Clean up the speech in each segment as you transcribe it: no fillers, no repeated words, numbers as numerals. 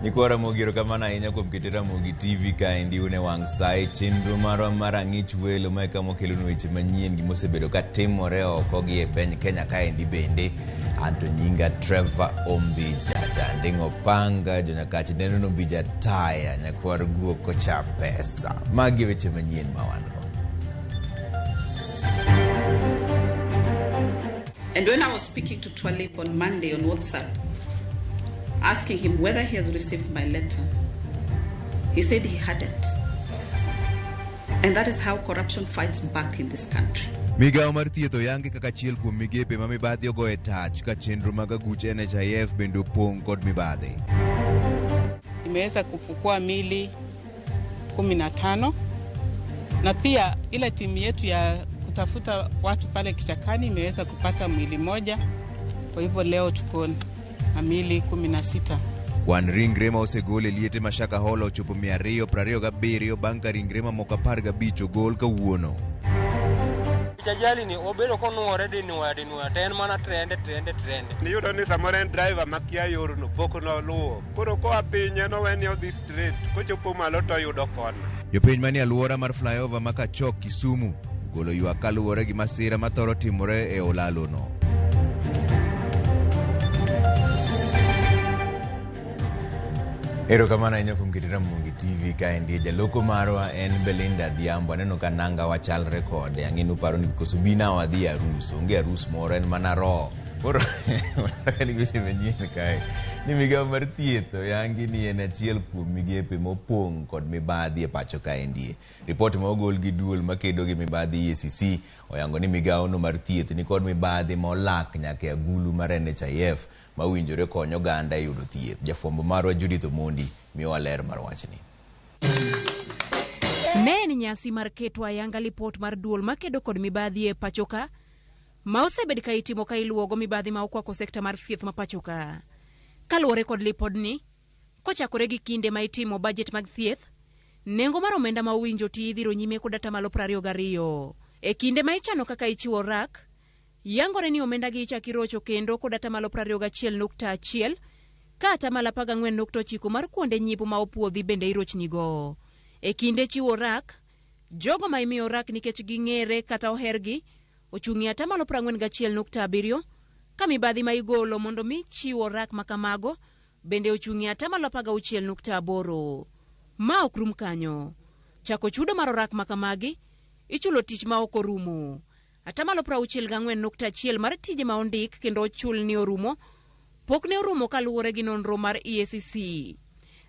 Nyikwa Ramogi erokamano ahinya kuom keto Ramogi TV kaendi un e wang' sa e chenro marwa mar ang'ich welo ma e kama wakelonu weche manyien gima osebedo ka timore oko gi e piny Kenya kaendi bende. Anto nyinga Trevor Ombija, Janding'o Panga, Jonyakach neno Ombija Taya, nyakwar guok kocha pesa. Magi e weche manyien ma wan go. And when I was speaking to Twalib on Monday on WhatsApp, asking him whether he has received my letter, he said he hadn't. And that is how corruption fights back in this country. Migawo mar thieth oyangi kaka achiel kuom migepe ma mibadhi ogoye tach ka chenro mag aguch NHIF bende opong' kod mibadhi. Imeweza kufukua mili 15 na pia ile timu yetu ya kutafuta watu pale kichakani imeweza kupata mwili moja. Kwa hivyo leo tuko na mili 16. Kwan ringre ma osegol e liete ma Shakahola ochopo 227 bang' ka ringre mamoko 15 ogol kawuono. Ajali ni obedo konuore dinuoya dinuoya to en mana trende trende trende. Niyudo ni samoro en driver makia yorno pok noluwo. Koro koa piny en owe ni odhi straight kochopo malo to oyudo kona. Jopiny manie alwora mar flyover ma Kachok Kisumu ogolo ywak kaluwore gi masira mathoro timore e olalono. Erokamano ahinya kuom keto Ramogi TV kaendi. Jaloko marwa en Belinda Adhiambo. Aneno ka nanga wachalre kode. Ang'e ni uparo ni koso bi na wadhi e arus. Onge arus moro en mana roho. Koro wataka ni weche manyien kae. Ni migawo mar thieth oyangi ni en achiel kuom migepe mopong' kod mibadhi e pacho kaendi. Ripot ma ogol gi duol makedo gi mibadhi EACC oyango ni migawono mar thieth ni kod mibadhi ma olak nyaka e agulu mar NHIF ma owinjore kony oganda e yudo thieth. Jafwambo marwa Judith Omondi miyowa ler mar wachni. Ne en nyasi mar keto ayanga lipot mar duol makedo kod mibadhi e pachoka ma osebed ka itimo ka iluwogo mibadhi ma okwako sekta mar thieth ma pachoka. Kaluwore kod lipodni, kochakore gi kinde ma itimo bajet mag thieth, nengo mar omenda ma owinjo ti idhiro nyime kod atamalo 22. E kinde ma ichano kaka ichiwo rak, Yangore ni omenda gi ichak irocho kendo kod atamalo 21.1 ka atamalo 14.9 mar kuonde nyiepo ma opuodhi bende irochnigo. E kinde chiwo rak, jogo ma imiyo rak nikech ging'ere kata ohergi ochung'ie atamalo 41.7 ka mibadhi ma igolo mondo mi chiwo rak ma kamago bende ochung'ie atamalo 16.8. Ma ok rum kanyo. Chako chudo mar orak ma kamagi ichulo tich ma ok orumo. Atamalo 64.1 mar tije ma ondik kendo ochul ni orumo pok ne orumo kaluwore gi nonro mar EACC.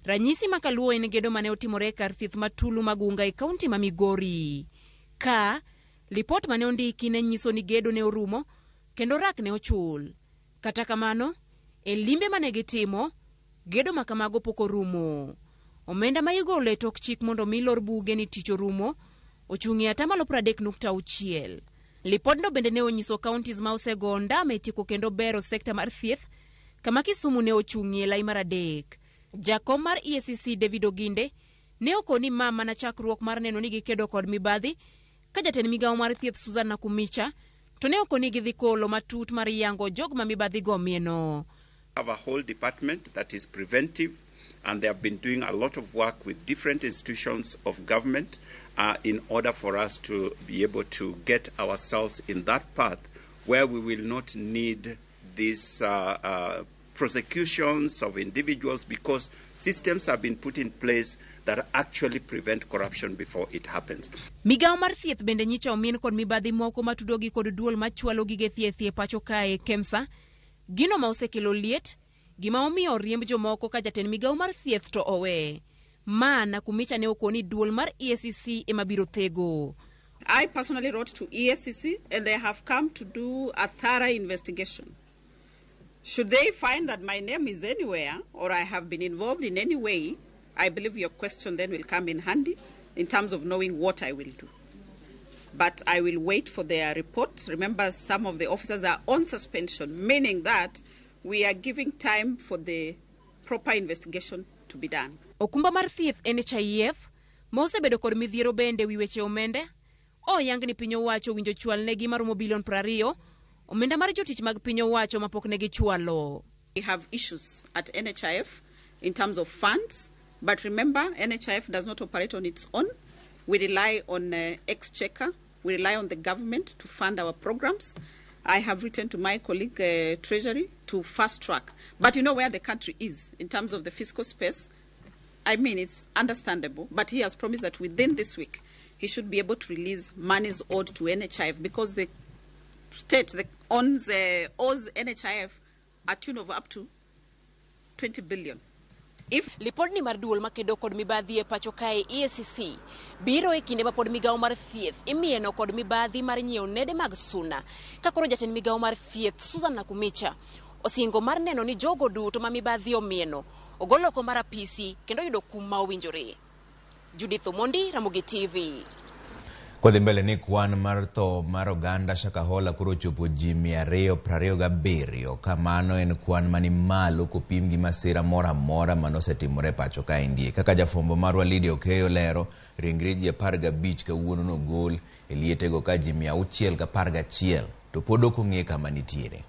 Ranyisi ma kaluwo en gedo mane otimore e kar thieth ma Tulu Magunga e kaunti ma Migori. Ka, lipot mane ondiki ne nyiso ni gedo ne orumo kendo rak ne ochul. Kata kamano, e limbe mane gitimo, Gedo ma kamago pok orumo. Omenda ma igolo e tok chik mondo mi lor buge ni tich orumo ochung' e atamalo 30.6. Lipodno bende ne onyiso counties ma osego ondamo e tieko kendo bero sekta mar thieth kama Kisumu ne ochung'ie e lai mar adek. Jakom mar EACC David Oginde ne okoni ma mana chakruok mar neno ni gikedo kod mibadhi ka jatend migawo mar thieth Susan Nakhumicha to ne okoni gidhi kolo matut mar yango jog ma mibadhigo mieno. Have a whole department that is preventive, and they have been doing a lot of work with different institutions of government in order for us to be able to get ourselves in that path where we will not need these prosecutions of individuals, because systems have been put in place that actually prevent corruption before it happens. Migawo mar thieth bende nyicha omin kod mibadhi moko matudogi kod duol machwalo gige thieth e pacho kae KEMSA. Gino ma osekelo liet, gima omiyo oriemb jomoko ka jatend migawo mar thieth to owe. Ma Nakhumicha ne okoni duol mar EACC ema biro thego. I personally wrote to EACC and they have come to do a thorough investigation. Should they find that my name is anywhere or I have been involved in any way, I believe your question then will come in handy in terms of knowing what I will do. But I will wait for their report. Remember, some of the officers are on suspension, meaning that we are giving time for the proper investigation to be done. Okumba mar thieth NHIF ma osebedo kod midhiero bende wi weche omenda oyang ni piny owacho owinjo chwal negi maromo bilion 20 omenda mar jotich mag piny owacho mapok ne gichwalo. We have issues at NHIF in terms of funds. But remember, NHIF does not operate on its own. We rely on Exchequer. We rely on the government to fund our programs. I have written to my colleague, Treasury, to fast track. But you know where the country is in terms of the fiscal space. I mean, it's understandable. But he has promised that within this week, he should be able to release monies owed to NHIF, because the state that owns, owes NHIF a tune of up to 20 billion. If Lipodni mar duol makedo kod mibadhi e pacho kae EACC biro e kinde ma pod migawo mar thieth imieno kod mibadhi mar nyiewo nede mag suna, ka koro jatend migawo mar thieth Susan Nakumicha osingo mar neno ni jogo duto ma mibadhi omieno ogol oko mar apisi kendo yudo kum ma owinjore. Judith Omondi, Ramogi TV. Kodhi mbele ni kwan mar tho mar oganda Shakahola koro ochopo ji 227, ka mano en kwan mani malo kopim gi masira moro amora manosetimore e pacho kaendie. Kaka jafwambo marwa Lydia Okeyo lero, ringre ji 15 kawuono nogol e lietego ka ji 611 to pod ok ong'e kama nitiere.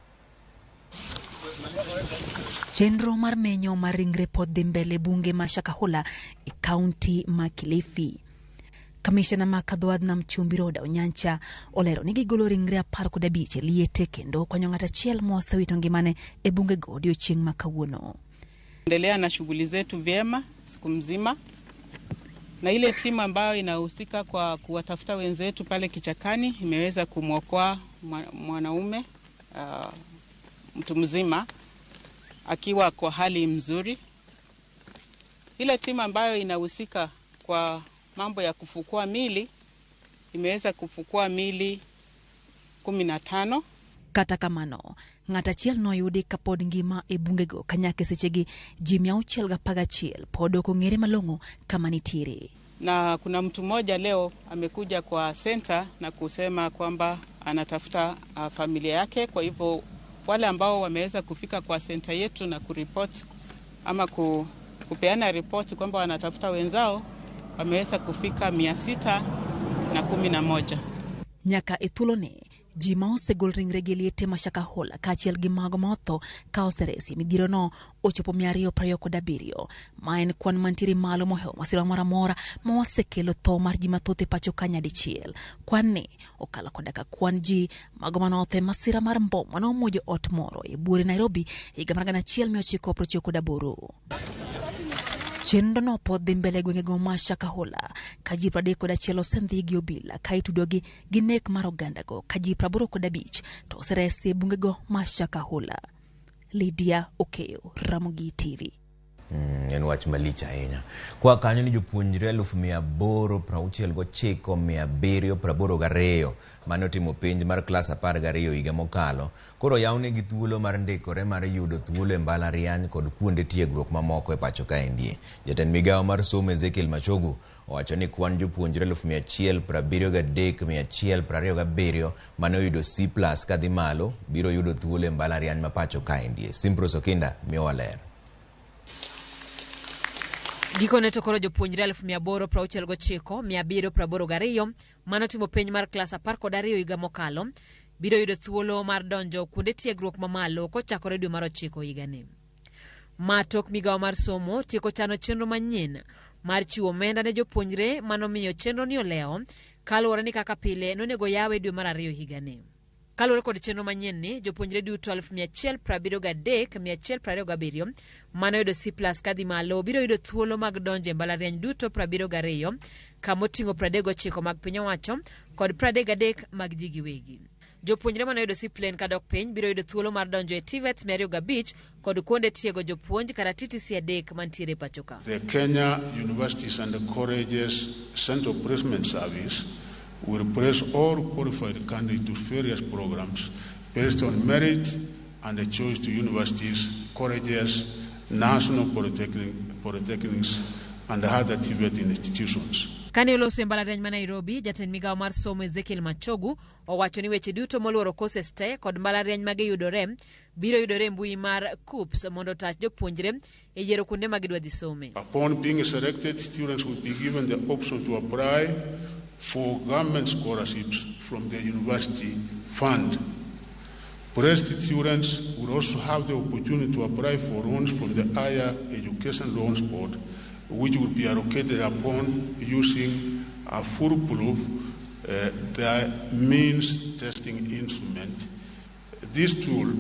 Chenro mar menyo mar ringre pod dhi mbele bunge ma Shakahola e kaunti ma Kilifi. Kamishna ma Kadhowadh Nam Chumbi Roda Onyancha olero ni gigolo ringre 15 e liete kendo konyo ng'at achiel mosewito ngimane e bungego odiochieng' ma kawuono. Endelea na shughuli zetu vyema siku mzima, na ile timu ambayo inahusika kwa kuwatafuta wenzetu pale kichakani imeweza kumwokoa mwanaume mtu mzima akiwa kwa hali mzuri. Ile timu ambayo inahusika kwa mambo ya kufukua mili imeweza kufukua mili 15. Kata kamano, ng'at achiel noyudi kapod ngima e bungego kanyaka sechegi ji 611 pod ok ong'ere malong'o kama nitiere. Na kuna mtu mmoja leo amekuja kwa center na kusema kwamba anatafuta familia yake. Kwa hivyo wale ambao wameweza kufika kwa center yetu na kuripoti ama kupeana ripoti kwamba wanatafuta wenzao wameweza kufika 611. Nyaka e thuoloni, ji ma osegol ringregi e liete ma Shakahola kaachiel gi mago ma otho ka oseresi midhierono ochopo 227, ma en kwan mantiere malo mohewo masira moro amora ma osekelo tho mar ji mathoth e pacho ka nyadichiel. Kwan ni okalo koda ka kwan ji mago mane otho e masira mar mbom mane omuojo ot moro e buore Nairobi higa mar 1998. Chenro no pod dhi mbele e gwengego ma Shakahola ka ji 31 osendhi gi obila ka itudogi gi nek mar ogandago, ka ji 85 to oseresi e bungego ma Shakahola. Lydia Okeyo, Ramogi TV. En wach malich ahinya. Kwa kanyo ni jopuonjre 869,782 mane otimo penj mar klas 12 higa mokalo koro yawnegi thuolo mar ndikore mar yudo thuolo e mbalariany kod kuonde tiegruok mamoko e pacho kaendie. Jatend migawo mar somo Ezekiel Machogu owacho ni kwan jopuonjre 173,127 mane oyudo C+ kadhi malo biro yudo thuolo e mbalariany ma pacho kaendie. Simpros Okinda miyowa ler. Gikone to koro jopuonjre 869,782 mane otimo penj mar klas 12 higa mokalo biro yudo thuolo mar donjo kuonde tiegruok mamalo kochakore dwe mar 9 higani. Ma tok migawo mar somo tieko chano chenro manyien mar chiwo omenda ne jopuonjre manomiyo chenro ni olewo kaluwore ni kaka pile nonego yawe dwe mar 2 higani. Kaluwore kod chenro manyien ni, jopuonjre duto 173,127 mane oyudo C+ kadhi malo biro yudo thuolo mag donjo e mbalariany duto 72 kama oting'o 39 mag piny owacho kod 33 mag ji giwegi. Jopuonjre mane oyudo C plain kadok piny biro yudo thuolo mar donjo e TVET 205 kod kuonde tiego jopuonj kata TTC 3 mantiere pacho ka. The Kenya Universities and Colleges Central Placement Service will place all qualified candidates to various programs based on merit and a choice to universities, colleges, national polytechnics, and other TVET institutions. Kane oloso e mbalariany ma Nairobi, jatend migawo mar somo Ezekiel Machogu owacho ni weche duto moluoro courses te kod mbalariany magiyudore biro yudore e mbui mar KUCCPS mondo otach jopuonjre e yiero kuonde ma gidwa dhi some. Upon being selected, students will be given the option to apply for government scholarships from the university fund. Placed students will also have the opportunity to apply for loans from the Higher Education Loans Board, which will be allocated upon using a foolproof the means testing instrument. This tool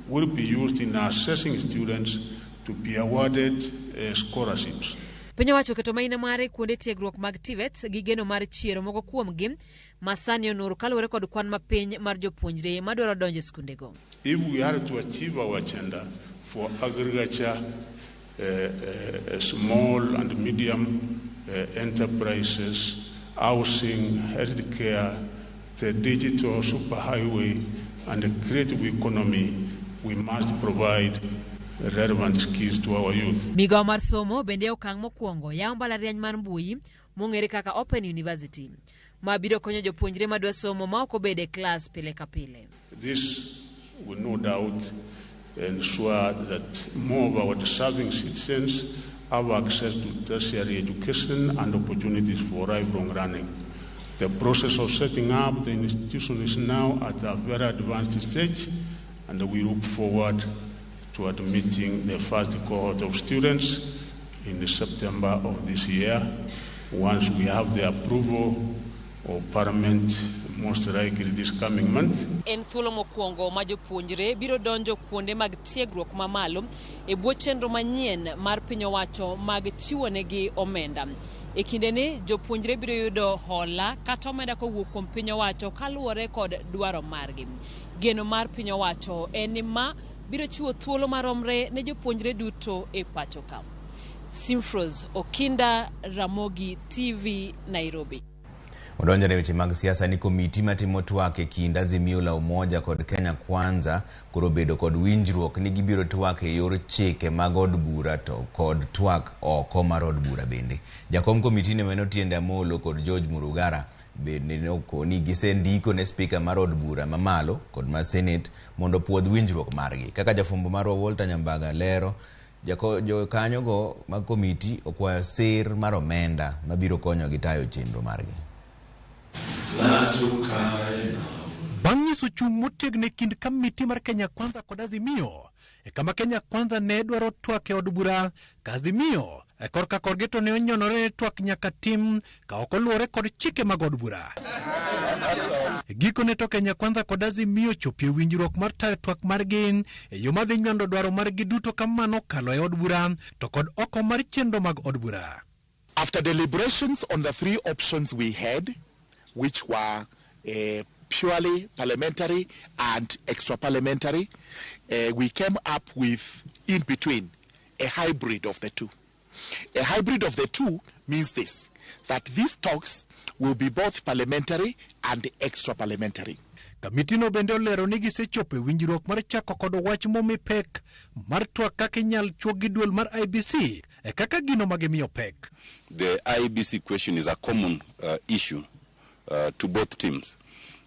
will be used in assessing students to be awarded scholarships. Piny owacho oketo maina mare kuonde tiegruok mag TVETs gi geno mar chiero moko kuomgi ma sani onur kaluwore kod kwan mapiny mar jopuonjre madwaro donjo e skundego. If we are to achieve our agenda for agriculture, small and medium enterprises, housing, healthcare, the digital superhighway, and the creative economy, we must provide relevant skills to our youth. Migawo mar somo bende okang' mokwongo yawo mbalariany mar mbui mong'ere kaka Open University ma biro konyo jopuonjre madwa somo ma ok obedo e klas pile ka pile. This will no doubt ensure that more of our deserving citizens have access to tertiary education and opportunities for lifelong learning. The process of setting up the institution is now at a very advanced stage, and we look forward to admitting the first cohort of students in September of this year, once we have the approval of Parliament, most likely this coming month. En thuolo mokwongo ma jopuonjre biro donjo kuonde mag tiegruok mamalo e bwo chenro manyien mar piny owacho mag chiwonegi omenda. E kindeni jopuonjre biro yudo hola kata omenda kowuok kuom piny owacho kaluwore kod dwaro margi. Geno mar piny owacho en ni ma biro chiwo thuolo maromre ne jopuonjre duto e pacho ka. Simfros Okinda, Ramogi TV, Nairobi. Odonjore weche mag siasa ni komiti matimo twak e kind Azimio la Umoja kod Kenya Kwanza koro bedo kod winjruok ni gibiro twak e yor chike mag od bura to kod twak oko mar od bura bende. Jakom komiti ne mano Otiende Amolo kod George Murugara bende nokoni gisendiko ne spika mar od bura mamalo kod mar Senate mondo puodh winjruok margi. Kaka jafwambo marwa Walter Nyambaga lero, jokanyogo mag komiti okwayo sir mar omenda mabiro konyogi tayo chenro margi. Bang' nyiso chung' motegno e kind kamiti mar Kenya Kwanza kod Azimio, e kama Kenya Kwanza ne dwaro twak e od bura, ka Azimio e korka korgi to ne onyonore ni twak nyaka tim ka ok oluwore kod chike mag od bura. Gikone to Kenya Kwanza kod Azimio chopo e winjruok mar tayo twak margi e yo madhi nywando dwaro margi duto kamano kalo e od bura to kod oko mar chenro mag od bura. After deliberations on the three options we had, which were purely parliamentary and extra parliamentary, we came up with in between a hybrid of the two. A hybrid of the two means this, that these talks will be both parliamentary and extra parliamentary. Kamitino bende olero ni gisechopo e winjruok mar chako kod wach momi pek mar twak kaka inyal chuog gi duol mar IEBC e kaka gino ma gimiyo pek. The IEBC question is a common issue to both teams.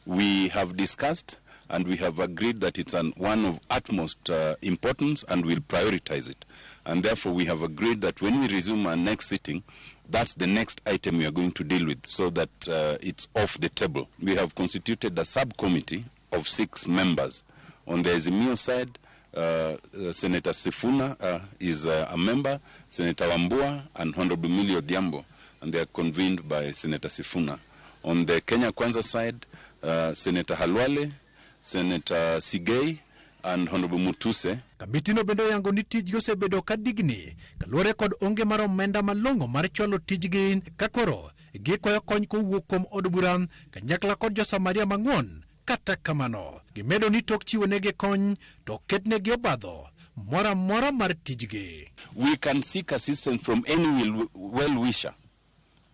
We have discussed and we have agreed that it's one of utmost importance and we'll prioritize it. And therefore we have agreed that when we resume our next sitting, that's the next item we are going to deal with so that it's off the table. We have constituted a subcommittee of 6 members. On the Azimio side, Senator Sifuna is a member, Senator Wambua and Honorable Millie Odhiambo, and they are convened by Senator Sifuna. On the Kenya Kwanza side, Senator Khalwale, Senator Sigei, and Honorable Mutuse. Kamitino bende oyango ni tijgi osebedo ka digni kaluwore kod onge mar omenda malong'o mar chwalo tijgi ka koro gikwayo kony kowuok kuom od bura kanyakla kod jo-Samaria mang'won. Kata kamano, gimedo ni tok chiwonegi kony to ketnegi obadho moro amora mar tijgi. We can seek assistance from any well-wisher.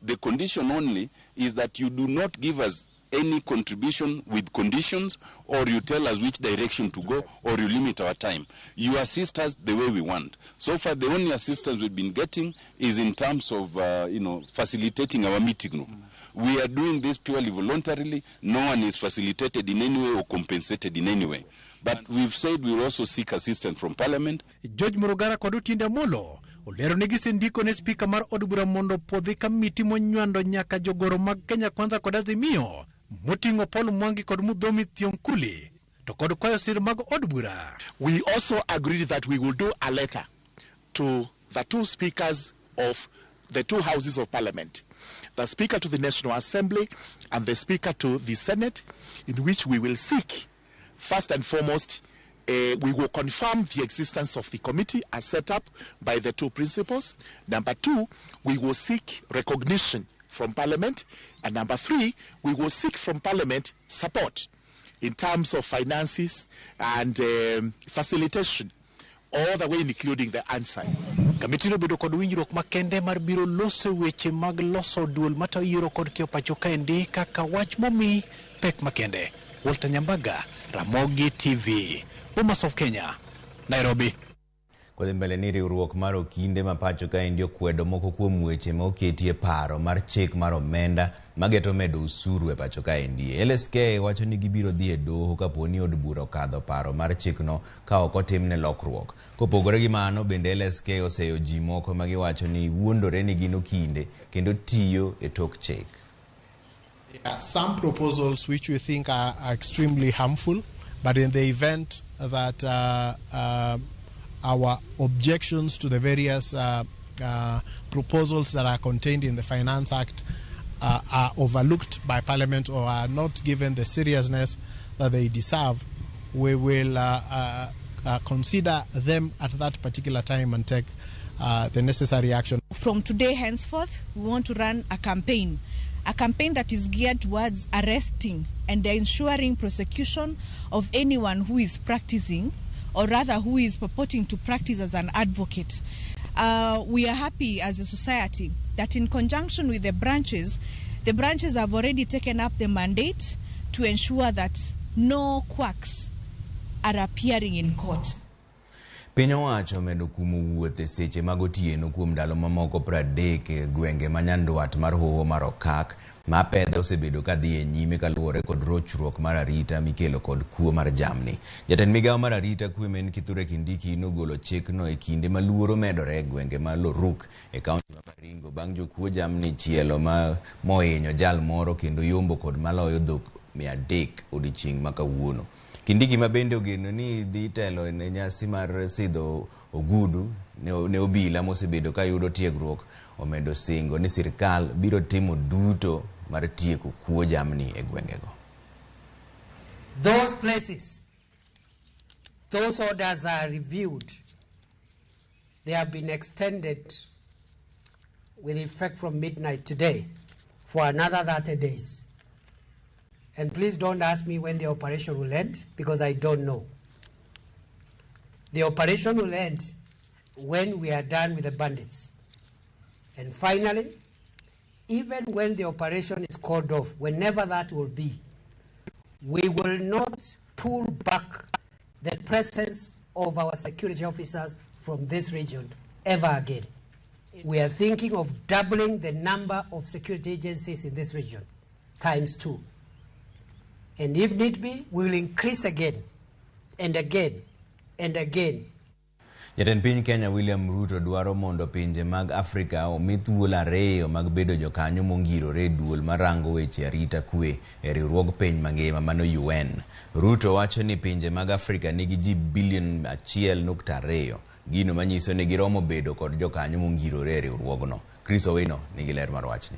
The condition only is that you do not give us any contribution with conditions, or you tell us which direction to go, or you limit our time. You assist us the way we want. So far, the only assistance we've been getting is in terms of facilitating our meeting room. We are doing this purely voluntarily. No one is facilitated in any way or compensated in any way. But we've said we will also seek assistance from Parliament. George Murugara kod Otiende Amolo olero ni gisendiko ne spika mar od bura mondo puodhi kamiti monywando nyaka jogoro mag Kenya Kwanza kod Azimio moting'o Paul Mwangi kod Muthomi Thiong'kuli. to kod kwayo sir mag od bura. We also agreed that we will do a letter to the two speakers of the two houses of parliament, the speaker to the National Assembly and the speaker to the Senate, in which we will seek, first and foremost, we will confirm the existence of the committee as set up by the two principals. Number two, we will seek recognition from Parliament. And number three, we will seek from Parliament support in terms of finances and facilitation, all the way including the answer. Kamiti no bedo kod winjruok makende mar biro loso weche mag loso duol matayo yiero kod kiewo pacho kaendi kaka wach momi pek makende. Walter Nyambaga, Ramogi TV, Bomas of Kenya, Nairobi. Kodhi mbele ni riwruok mar okinde ma pacho kaendi okwedo moko kuom weche ma oketie paro mar chik mar omenda mageto medo osuru e pacho kaendi. LSK wacho ni gibiro dhi e doho kapo ni od bura okadho paro mar chikno ka ok otimne lokruok. Kopogore gi mano, bende LSK oseyo ji moko ma giwacho ni wuondore ni gin okinde kendo tiyo e tok chik. There are some proposals which we think are extremely harmful, but in the event that our objections to the various proposals that are contained in the Finance Act are overlooked by Parliament or are not given the seriousness that they deserve, we will consider them at that particular time and take the necessary action. From today henceforth, we want to run a campaign that is geared towards arresting and ensuring prosecution of anyone who is practicing, or rather who is purporting to practice as an advocate. We are happy as a society that in conjunction with the branches have already taken up the mandate to ensure that no quacks are appearing in court. Piny owacho omedo kumo wuoth e seche mag otieno kuom ndalo mamoko 30 e gwenge ma nyandwat mar hoho mar Okak ma pedhe osebedo ka dhi e nyime kaluwore kod rochruok mar arita mikelo kod kuo mar jamni. Jatend migawo mar arita kwe ma en Kithure Kindiki nogolo chikno e kinde ma luoro medore e gwenge ma Loruk e kaunti ma Baringo bang' jokuo jamni chielo ma mohinyo jal moro kendo yombo kod maloyo dhok 300 odiechieng' ma kawuono. Kindiki ma bende ogeno ni dhi telo ne nyasi mar sidho ogudu ne obila mosebedo ka yudo tiegruok omedo singo ni sirikal biro timo duto mar tieko kuo jamni e gwengego. Those places, those orders are reviewed. They have been extended with effect from midnight today for another 30 days. And please don't ask me when the operation will end, because I don't know. The operation will end when we are done with the bandits. And finally, even when the operation is called off, whenever that will be, we will not pull back the presence of our security officers from this region ever again. We are thinking of doubling the number of security agencies in this region, times 2. And if need be, we will increase again and again and again. Jatend piny Kenya William Ruto dwaro mondo pinje mag Afrika omi thuolo ariyo mag bedo jokanyo mongirore e duol marango weche arita kwe e riwruog piny mangima mano UN. Ruto wacho ni pinje mag Afrika nigi ji bilion 1.2, gino manyiso ni giromo bedo kod jokanyo mongirore e riwruogno. Chris Owino nigi ler mar wachni.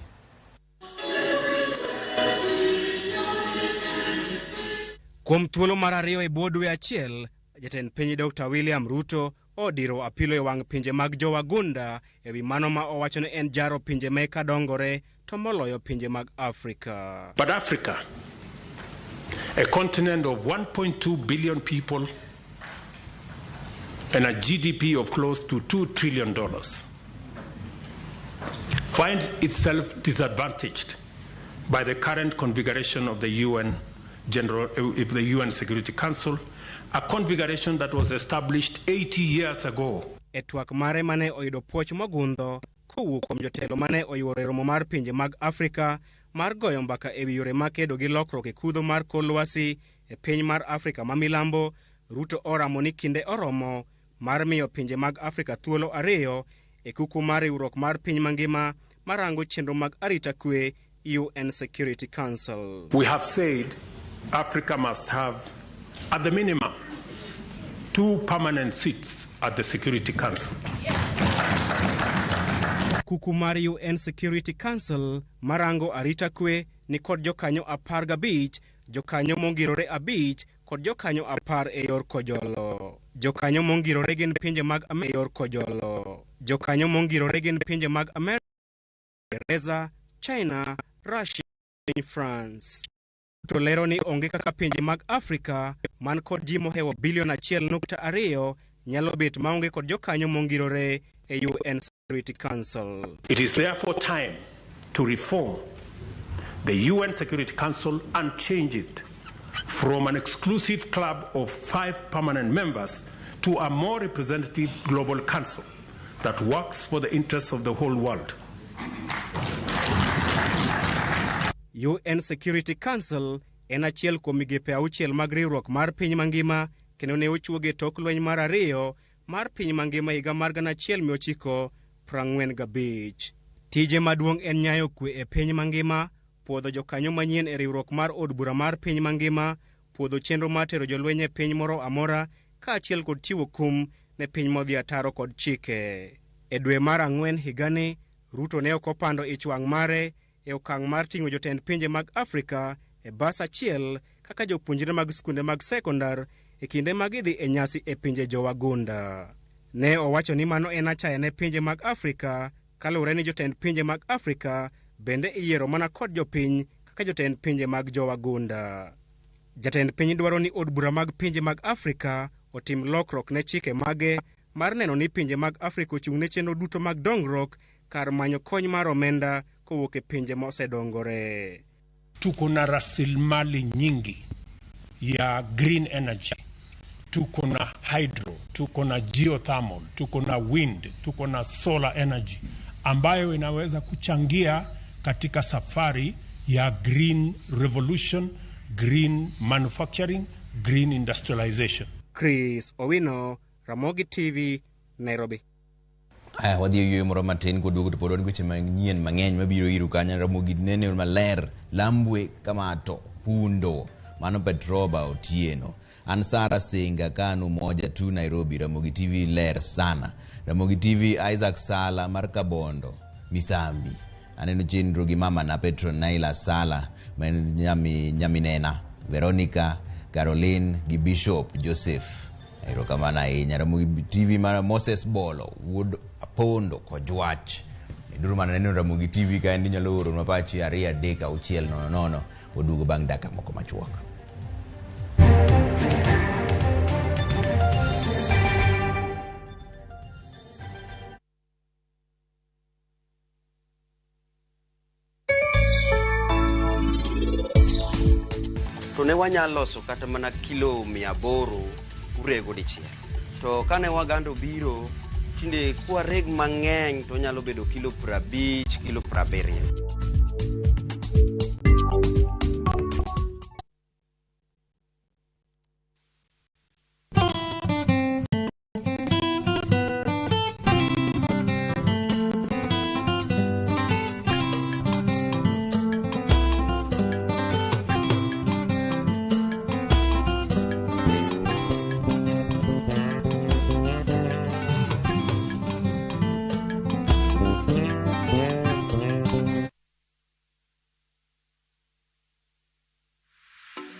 Kuom thuolo mar ariyo e bwo dwe achiel, jatend piny Dr. William Ruto odiro apilo e wang' pinje mag jowagunda ewi mano ma owacho ni en jaro pinje meka dongore to moloyo pinje mag Afrika. But Africa, a continent of 1.2 billion people and a GDP of close to $2 trillion, finds itself disadvantaged by the current configuration of the UN General, if the UN Security Council, a configuration that was established 80 years ago. E twak mare mane oyudo puoch mogundho kowuok kuom jotelo mane oyuoro e romo mar pinje mag Afrika mar goyo mbaka ewi yore makedo gi lokruok e kudho mar kor lwasi e piny mar Afrika ma milambo, Ruto oramo ni kinde oromo mar miyo pinje mag Afrika thuolo ariyo e kuku mar riwruok mar piny mangima marango chenro mag arita kwe UN Security Council. We have said Africa must have At the minimum, 2 permanent seats at the Security Council. Kuku mar UN Security Council marango arita kwe ni kod jokanyo 15, jokanyo mongirore 5 kod jokanyo 10 e yor kojolo. Jokanyo mongirore gin pinje mag e yor kojolo. Jokanyo mongirore gin pinje mag Amerka, Uingereza, China, Russia, France. To lero ni onge kaka pinje mag Afrika man kod ji mohewo bilion 1.2 nyalo bet maonge kod jokanyo mongirore e UN Security Council. It is therefore time to reform the UN Security Council and change it from an exclusive club of 5 permanent members to a more representative global council that works for the interests of the whole world. UN Security Council en achiel kuom migepe 6 mag riwruok mar piny mangima kendo ne ochuoge tok lweny mar 2 mar piny mangima higa mar 1945. Tije maduong' en nyayo kwe e piny mangima, puodho jokanyo manyien e riwruok mar od bura mar piny mangima, puodho chenro mar tero jolweny e piny moro amora, kaachiel kod chiwo kum ne piny modhi ataro kod chike. E dwe mar 4 higani, Ruto ne ok opando ich wang' mare e okang' mar ting'o jotend pinje mag Afrika e bas achiel kaka jopuonjre mag skunde mag sekondar e kinde ma gidhi e nyasi e pinje jowagunda. Ne owacho ni mano en achaya ne pinje mag Afrika kaluwore ni jotend pinje mag Afrika bende iyiero mana kod jopiny kaka jotend pinje mag jowagunda. Jatend piny dwaro ni od bura mag pinje mag Afrika otim lokruok ne chike mage mar neno ni pinje mag Afrika ochung' ne chenro duto mag dongruok kar manyo kony mar omenda kowuok e pinje mosedongore. Tuko na rasilimali nyingi ya green energy, tuko na hydro, tuko na geothermal, tuko na wind, tuko na solar energy ambayo inaweza kuchangia katika safari ya green revolution, green manufacturing, green industrialization. Chris Owino, Ramogi TV, Nairobi. Aya, wadhi e yueyo moro matin koduogo to pod wan gi weche manyien mang'eny mabiro iru kanyo. Ramogi nene maler, Lambwe Kamato, Pundo, mano Petroba Otieno. An Sara Singa Kanu moja tu Nairobi. Ramogi TV ler sana. Ramogi TV Isaac Sala mar Kabondo, Misambi. Aneno chenro gi mama na Petro Naila Sala, ma en nyaminena, Veronica, Caroline gi Bishop Joseph. Erokamano ahinya. Ramogi TV mar Moses Bolo, wuod Apondo Kojwach. Meduru mana neno Ramogi TV ka en inyalo oro nwa pachi 2 3 6 0 0 oduogo bang' dakika moko machuok. To ne wanyalo loso kata mana kilo 800 urego dichiel. To kane Waganda obiro, tinde kwareg mang'eny to nyalo bedo kilo 50, kilo 70.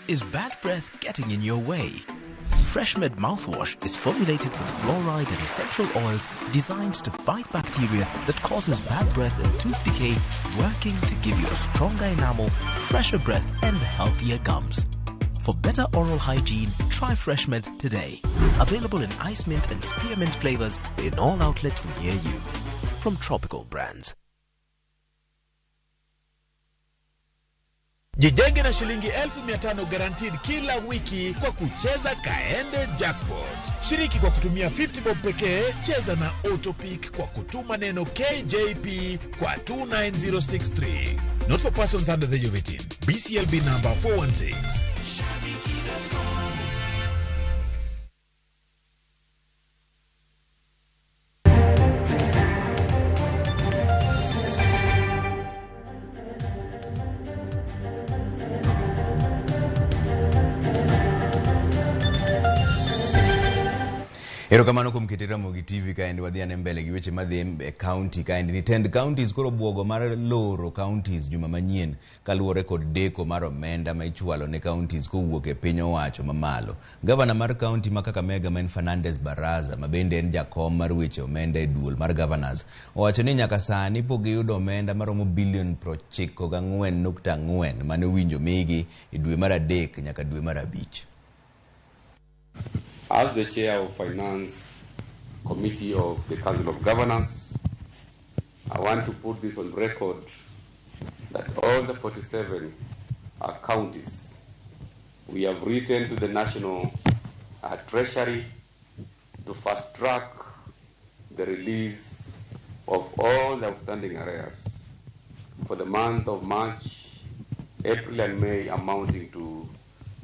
Is bad breath getting in your way? FreshMed mouthwash is formulated with fluoride and essential oils designed to fight bacteria that causes bad breath and tooth decay, working to give you a stronger enamel, fresher breath, and healthier gums. For better oral hygiene, try FreshMed today. Available in ice mint and spearmint flavors in all outlets near you. From Tropical Brands. Jijenge na shilingi 1500 guaranteed kila wiki kwa kucheza Kaende Jackpot. Shiriki kwa kutumia 50 bob pekee, cheza na Autopick kwa kutuma neno KJP kwa 29063. Not for persons under the age of 18. BCLB number 416. Erokamano kuom kete Ramogi TV kaendi wadhi ane mbele gi weche madhi e county kaendi ni tend counties koro buogo mar loro counties juma manyien kaluwore kod deko mar omenda ma ichwalo ne counties kowuok e piny owacho mamalo. Gavana mar county ma Kakamega ma en Fernandes Baraza ma bende en jakom mar weche omenda e duol mar governors owacho ni nyaka sani pok giyudo omenda maromo bilion 94.4 mane owinjo migi e dwe mar 3 nyaka dwe mar 5. As the chair of Finance Committee of the Council of Governors, I want to put this on record that all the 47 counties, we have written to the National Treasury to fast track the release of all the outstanding arrears for the month of March, April and May, amounting to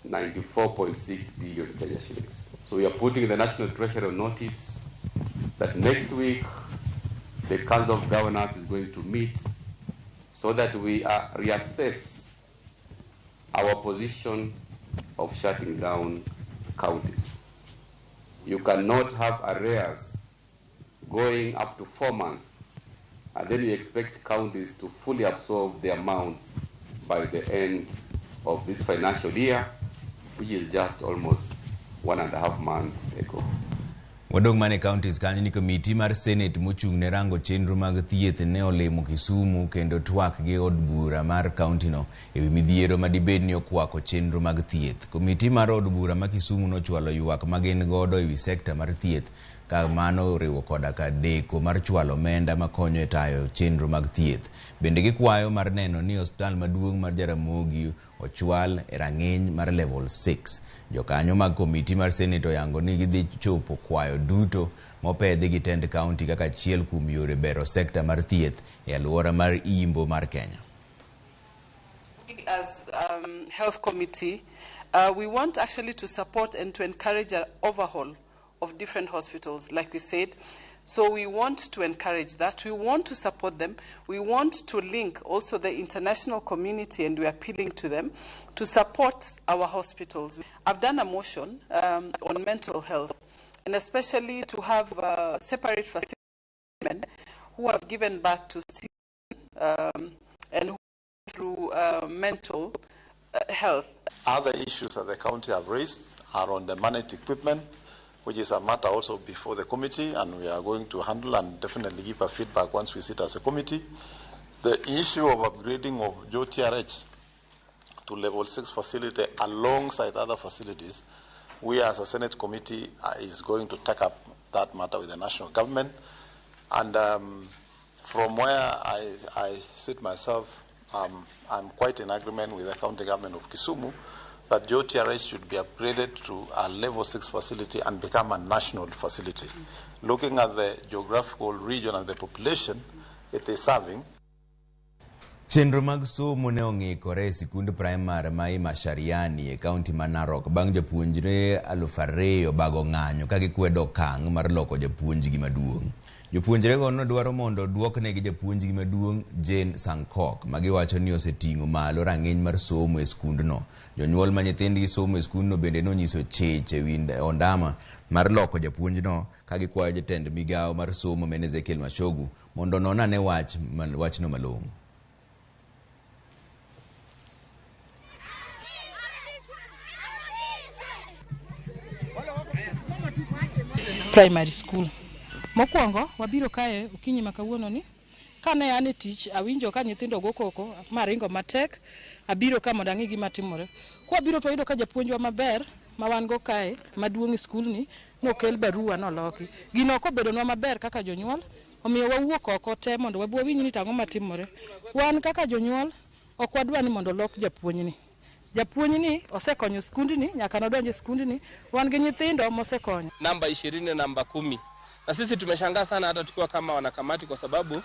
94.6 billion Kenya shillings. So we are putting the National Treasury on notice that next week the Council of Governors is going to meet so that we reassess our position of shutting down counties. You cannot have arrears going up to 4 months and then you expect counties to fully absorb the amounts by the end of this financial year, which is just almost 1.5 months ago. Wadong' mane counties kanyo ni komiti mar Senate mochung' ne rango chenro mag thieth ne olimo Kisumu kendo twak gi od bura mar county no ewi midhiero madibed ni okwako chenro mag thieth. Komiti mar od bura ma Kisumu nochwalo ywak ma gin godo ewi sekta mar thieth ka mano oriwo koda ka deko mar chwalo omenda makonyo e tayo chenro mag thieth. Bende gikwayo mar neno ni osiptal maduong' mar Jaramogi ochwal e rang'iny mar level 6. Jokanyo mag komiti mar Senate oyango ni gidhi chopo kwayo duto mopedhi gi tend county kaka achiel kuom yore bero sekta mar thieth e alwora mar Imbo mar Kenya. As health committee, we want actually to support and to encourage an overhaul of different hospitals, like we said. So we want to encourage that. We want to support them. We want to link also the international community, and we are appealing to them to support our hospitals. I've done a motion on mental health, and especially to have separate facilities for women who have given birth to and who through mental health. Other issues that the county have raised are on the managed equipment, which is a matter also before the committee, and we are going to handle and definitely give a feedback once we sit as a committee. The issue of upgrading of JOTRH to level 6 facility alongside other facilities, we as a Senate committee is going to take up that matter with the national government. And from where I sit myself, I'm quite in agreement with the county government of Kisumu that JOTRH should be upgraded to a level 6 facility and become a national facility. Looking at the geographical region and the population it is serving. Chenro mag somo ne ong'ikore e sikund primar ma Mashariani e kaunti ma Narok bang' jopuonjre 2,000 bago ng'anyo ka gikwedo okang' mar loko japuonjgi maduong'. Jopuonjrego nodwaro mondo duoknegi japuonjgi maduong' Jane Sankok ma giwacho ni oseting'o malo rang'iny mar somo e skundno. Jonyuol ma nyithindgi somo e skundno bende nonyiso chich ewi ondama mar loko japuonjno ka gikwayo jatend migawo mar somo ma en Ezekiel Machogu mondo onon ane wachno malong'o. Primary school. Mokwongo wabiro kae okinyi ma kawuono ni kane an e tich awinjo ka nyithindo go koko maringo matek abiro ka mondo ang'i gima timore. Kwabiro to wayudo ka japuonjwa maber ma wan go kae maduong' e skul ni nokel barua noloki. Gino ok obedonwa maber kaka jonyuol, omiyo wawuok oko te mondo wabi wawinj ni tang'o matimore. Wan kaka jonyuol ok wadwa ni mondo olok japuonjni. Japuonjni osekonyo skundni nyaka nodonj e skundni, wan gi nyithindo mosekonyo. Namba 20 na namba 10. Na sisi tumeshangaa sana hata tukiwa kama wanakamati, kwa sababu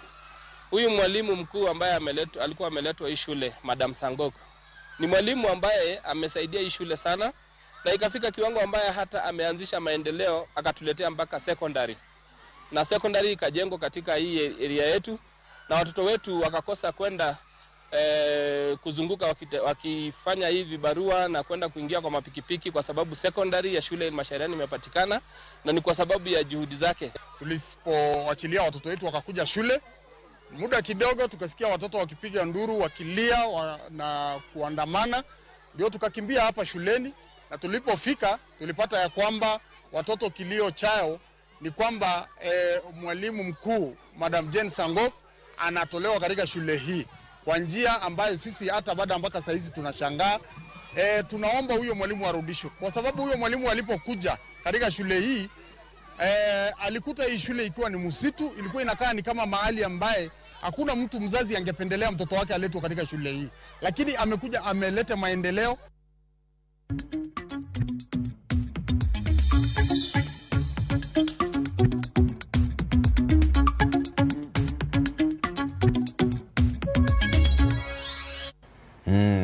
huyu mwalimu mkuu ambaye alikuwa ameletwa hii shule, Madam Sangok, ni mwalimu ambaye amesaidia hii shule sana, na ikafika kiwango ambaye hata ameanzisha maendeleo akatuletea mpaka secondary. Na secondary ikajengwa katika hii area yetu, na watoto wetu wakakosa kwenda kuzunguka wakifanya hivi barua na kwenda kuingia kwa mapikipiki, kwa sababu secondary ya shule Mashariani imepatikana na ni kwa sababu ya juhudi zake. Tulipoachilia watoto wetu wakakuja shule, muda kidogo tukasikia watoto wakipiga nduru, wakilia na kuandamana, ndio tukakimbia hapa shuleni, na tulipofika tulipata ya kwamba watoto kilio chao ni kwamba mwalimu mkuu Madam Jane Sangok anatolewa katika shule hii kwa njia ambayo sisi hata baada mpaka saa hizi tunashangaa. Tunaomba huyo mwalimu arudishwe, kwa sababu huyo mwalimu alipokuja katika shule hii alikuta hii shule ikiwa ni msitu, ilikuwa inakaa ni kama mahali ambaye hakuna mtu mzazi angependelea mtoto wake aletwe katika shule hii, lakini amekuja ameleta maendeleo.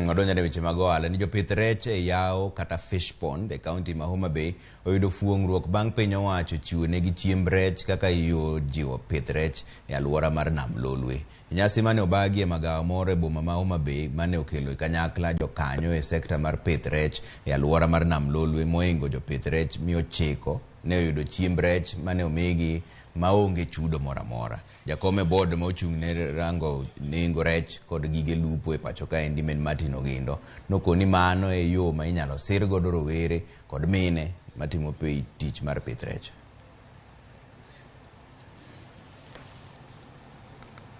Odonjone weche mag ohala ni jopith rech e yawo kata fish pond e kaunti ma Homa Bay oyudo fuong'ruok bang' piny owacho chiwo negi chiemb rech kaka yo jiwo pith rech e alwora mar Nam Lolwe. Nyasi mane obagi e magawa moro e boma ma Homa Bay mane okelo e kanyakla jokanyo e sekta mar pith rech e alwora mar Nam Lolwe moingo jopith rech 900 ne oyudo chiemb rech mane omigi maonge chudo moro amora. Jakom e board ma ochung' ne rango nengo rech kod gige lupo e pacho kaendi men Martin Ogindo nokoni mano e yo ma inyalo sir godo rowere kod mine matimo tich mar pith rech.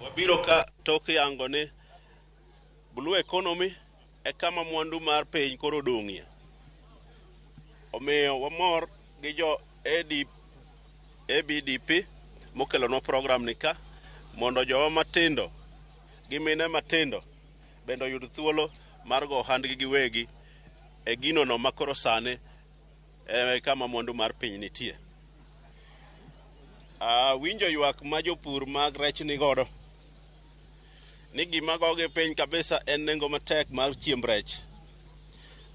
Wabiro ka tok yango ni blue economy e kama mwandu mar piny koro dong'ie. Omiyo wamor gi jo ABDP mokelonwa program ni ka mondo jowa matindo gi mine matindo bende oyud thuolo mar go ohandgi giwegi e gino no makoro sani e kama mwandu mar piny nitie. Winjo ywak ma jopur mag rech ni godo ni gima gogi piny kabisa en nengo matek mar chiemb rech.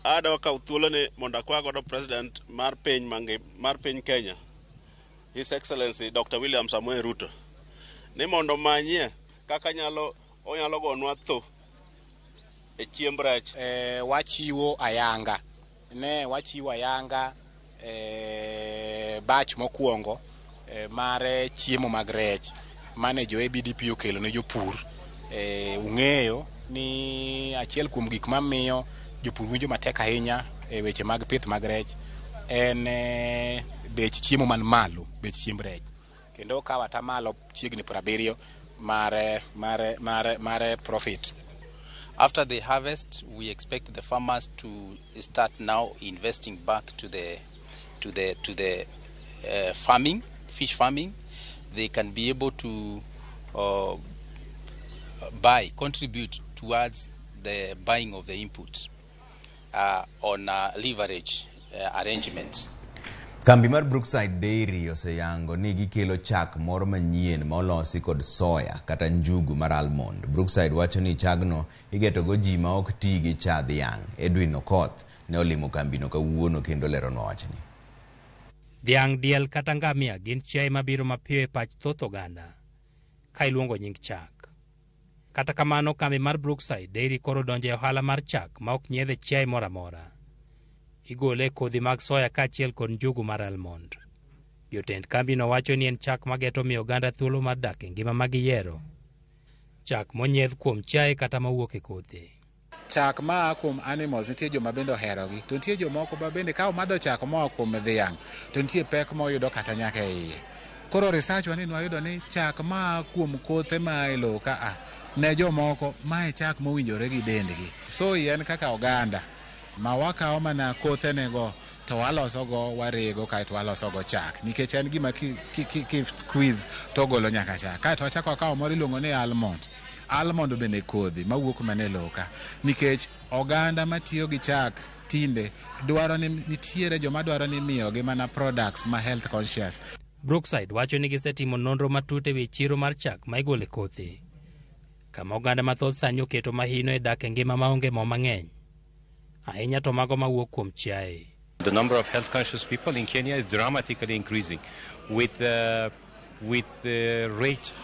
Adwa kawo thuolo ni mondo akwa godo president mar piny Kenya, His Excellency Dr. William Samoei Ruto, ni mondo manyie kaka onyalo gonwa tho e chiemb rech. Wachiwo ayanga batch mokwongo mar chiemo mag rech mane jo ABDP okelo ne jopur. Ung'eyo ni achiel kuom gik mamiyo jopur winjo matek ahinya e weche mag pith mag rech en bech chiemo man malo, bech chiemb rech, kendo okawo atamalo chiegni 70 mar profit. After the harvest, we expect the farmers to start now investing back to the farming, fish farming. They can be able to contribute towards the buying of the inputs on a leverage arrangement. Kambi mar Brookside Dairy oseyango ni gikelo chak moro manyien ma olosi kod soya kata njugu mar almond. Brookside wacho ni chagno igetogo ji ma ok ti gi cha dhiang'. Edwin Okoth ne olimo kambino kawuono kendo leronwa wachni. Dhiang', diel kata ngamia gin chiaye mabiro mapiyo e pach thoth oganda ka iluongo nying chak. Kata kamano, kambi mar Brookside Dairy koro donjo e ohala mar chak ma ok nyiedhe chiaye moro amora. Igole kodhi mag soya kaachiel kod njugu mar almond. Jotend kambino wacho ni en chak mageto miyo oganda thuolo mar dak e ngima ma giyiero. Chak monyiedh kuom chiaye kata mawuok e kothe. Chak maa kuom animals nitie joma bende oherogi, to nitie jomoko ma bende ka omadho chak moa kuom dhiang' to nitie pek moyudo kata nyaka e iye. Koro research wa ni nwayudo ni chak maa kuom kothe maa e lowo ka ne jomoko mae chak mowinjore gi dendgi. So en kaka oganda ma wakawo mana kothenego to walosogo, warego kaeto walosogo chak, nikech en gima ki squeeze to ogolo nyaka chak. Kaeto wachako wakawo moro iluongo ni almond. Almond bende kodhi mawuok mana e lowo ka, nikech oganda matiyo gi chak tinde dwaro ni nitiere joma dwaro ni miyogi mana products ma health conscious. Brookside wacho ni gisetimo nonro matut e wi chiro mar chak ma igolo e kothe, kama oganda mathoth sani oketo mahino e dak e ngima maonge mo mang'eny, ahinya to mago mawuok kuom chiaye. The number of health conscious people in Kenya is dramatically increasing with the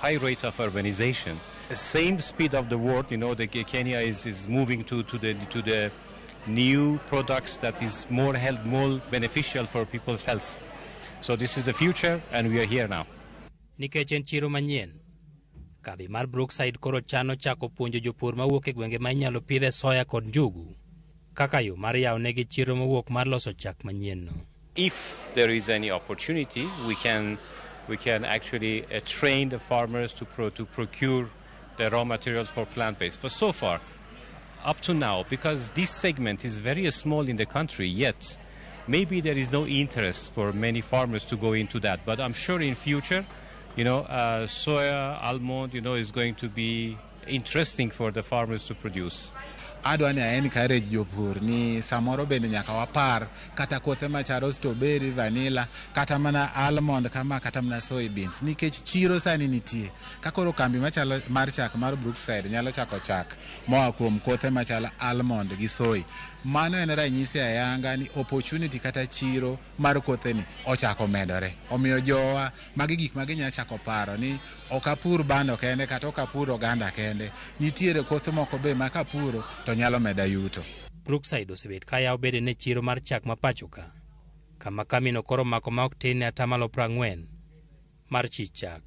high rate of urbanization. Same speed of the world, you know, the Kenya is moving to the new products that is more health, more beneficial for people's health. So this is the future, and we are here now. Nikech en chiro manyien, kambi mar Brookside koro chano chako puonjo jopur mawuok e gwenge ma inyalo pidhe soya kod njugu kaka yo mar yawo negi chiro mowuok mar loso chak manyienno. If there is any opportunity, we can actually train the farmers to procure the raw materials for plant-based. But so far, up to now, because this segment is very small in the country yet, maybe there is no interest for many farmers to go into that. But I'm sure in future, soya, almond, is going to be interesting for the farmers to produce. Adwa ni a encourage jopur ni samoro bende nyaka wapar kata kothe machalo strawberry, vanilla, kata mana almond kama kata mana soybeans nikech chiro sani nitie. Ka koro kambi machalo mar chak mar Brookside nyalo chako chak moa kuom kothe machalo almond gi soy. Mano en ranyisi ayanga ni opportunity kata chiro mar kotheni ochako medore. Omiyo jowa magi gik ma ginya chako paro ni ok apur bando kende kata ok apur oganda kende. Nitiere kothe moko be ma kapuro to nyalo meda yuto. Brookside osebet ka yawo bedene e chiro mar chak ma pacho ka, kama kambino koro omako ma ok tin ne 40% mar chich chak.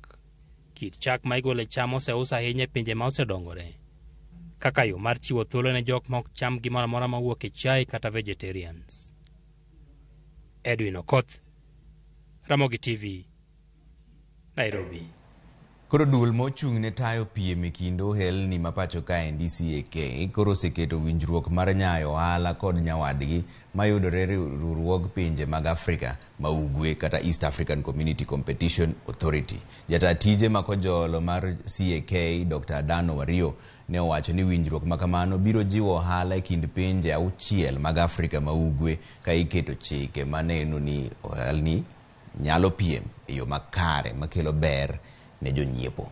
Kit chak ma igolo e cham oseus ahinya e pinje ma osedongore, kaka yo mar chiwo thuolo ne jok ma ok cham gimoro amora mawuok e chiaye kata vegetarians. Edwin Okoth, Ramogi TV, Nairobi. Koro duol mochung' ne tayo piem e kind ohelni ma pacho kaendi CAK koro oseketo winjruok mar nyayo ohala kod nyawadgi mayudore riwruog pinje mag Afrika ma ugwe kata East African Community Competition Authority. Jata tije makojolo mar CAK Dr. Adano Wario ne owacho ni winjruok ma kamano biro jiwo ohala e kind pinje auchiel mag Afrika ma ugwe ka iketo chike maneno ni ohelni nyalo piem e yo makare makelo ber ne jonyiepo.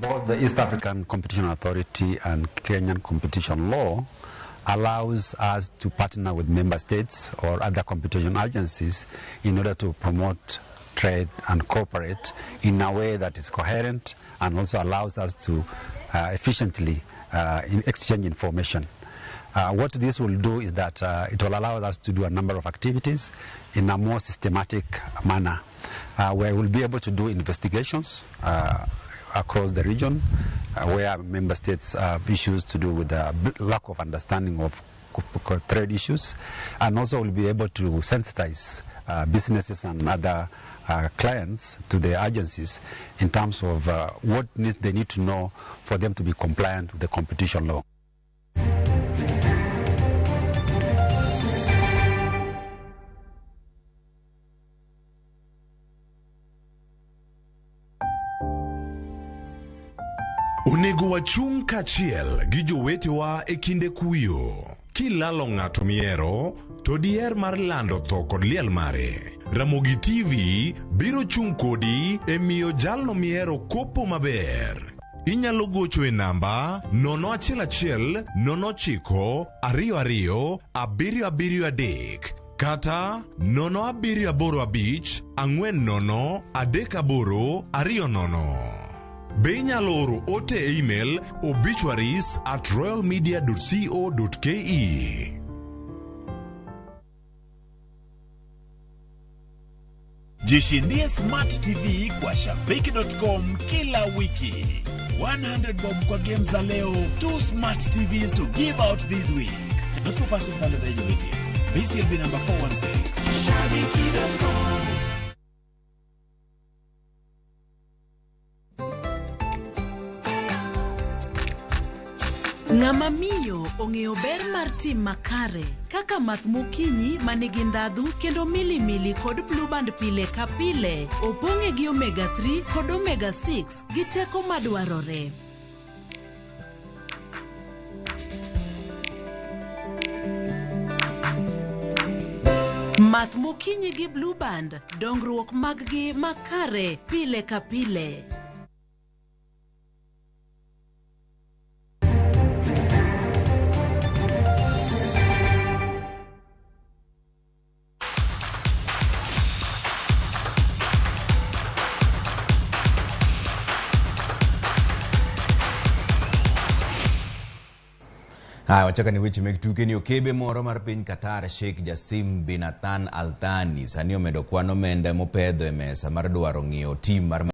Both the East African Competition Authority and Kenyan competition law allows us to partner with member states or other competition agencies in order to promote trade and cooperate in a way that is coherent and also allows us to efficiently exchange information. What this will do is that it will allow us to do a number of activities in a more systematic manner, where we'll be able to do investigations across the region, where member states have issues to do with the lack of understanding of trade issues, and also we'll be able to sensitize businesses and other clients to the agencies in terms of what they need to know for them to be compliant with the competition law. Onego wachung' kaachiel gi jowetewa e kinde kuyo. Kilalo ng'ato mihero, to diher mar lando tho kod liel mare. Ramogi TV biro chung' kodi e miyo jalno mihero kopo maber. Inyalo gocho e namba 011 09 22 773 kata 0785 40 38 20. Be inyalo oro ote e email obituaries@royalmedia.co.ke. Jishindie Smart TV kwa Shabiki.com kila wiki. 100 bob kwa games za leo, two Smart TVs to give out this week. Not for persons under the age of 18. BCLB number 416. Shabiki.com. Ng'ama miyo ong'eyo ber mar tim makare kaka math mokinyi manigi ndhadhu kendo milimili kod blueband pile ka pile opong'e gi omega 3 kod omega 6 gi teko madwarore. Math mokinyi gi blueband dongruok mag-gi makare pile ka pile. Haya, wachaka ni weche meg tuke ni okebe moro mar piny Qatar Sheikh Jassim bin Nathan Al Thani sani omedo kwan omenda mopedho e mesa mar dwaro ng'iewo tim mar